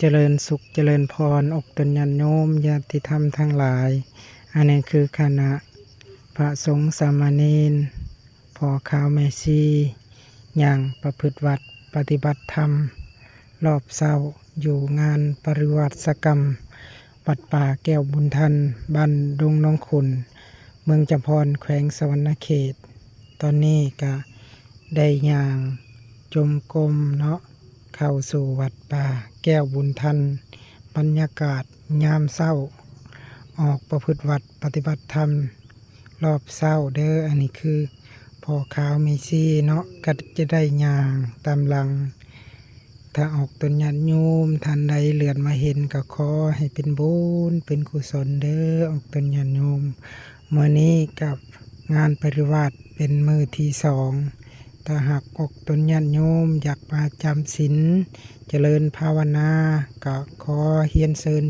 ຈະເລີນສຸກຈະເລີນພອນ ອົກຕົນຍາດໂຍມ ຍາດຕິທຳທັງຫຼາຍ. ອັນນີ້ຄືຄະນະພະສົງສາມະເນນ ພໍ່ຂາວແມ່ຊີ ຍ່າງປະພຶດວັດປະຕິບັດທຳ ລອບເຊົ້າ ຢູ່ງານປະລິວາສະກຳ ວັດປ່າແກ້ວບຸນທັນ ບ້ານດົງໜອງຂຸນ ເມືອງຈຳພອນ ແຂວງສະຫວັນນະເຂດ. ຕອນນີ້ກະໄດ້ຍ່າງຈົງກົມເນາະ ເຂົ້າສູ່ວັດປ່າແກ້ວບຸນທັນ. ບັນຍາກາດຍາມເຊົ້າ ອອກປະພຶດວັດປະຕິບັດທຳ ລອບເຊົ້າເດີ. ອັນນີ້ຄືພໍ່ຂາວແມ່ຊີເນາະ ກໍຈະໄດ້ຍ່າງຕາມຫຼັງ. ຖ້າອອກຕົນຍາດໂຍມທ່ານໃດເຫຼືອນມາເຫັນ ກໍຂໍໃຫ້ເປັນບຸນເປັນກຸສົນເດີ ອອກຕົນຍາດໂຍມ. ມື້ນີ້ກັບງານປະລິວາດເປັນມື້ທີສອງ. ຖ້າຫາກອອກຕົນຍາດໂຍມຢາກມາຈຳສິນ ຈະເລີນພາວະນາ ກໍຂໍຮຽນເຊີນ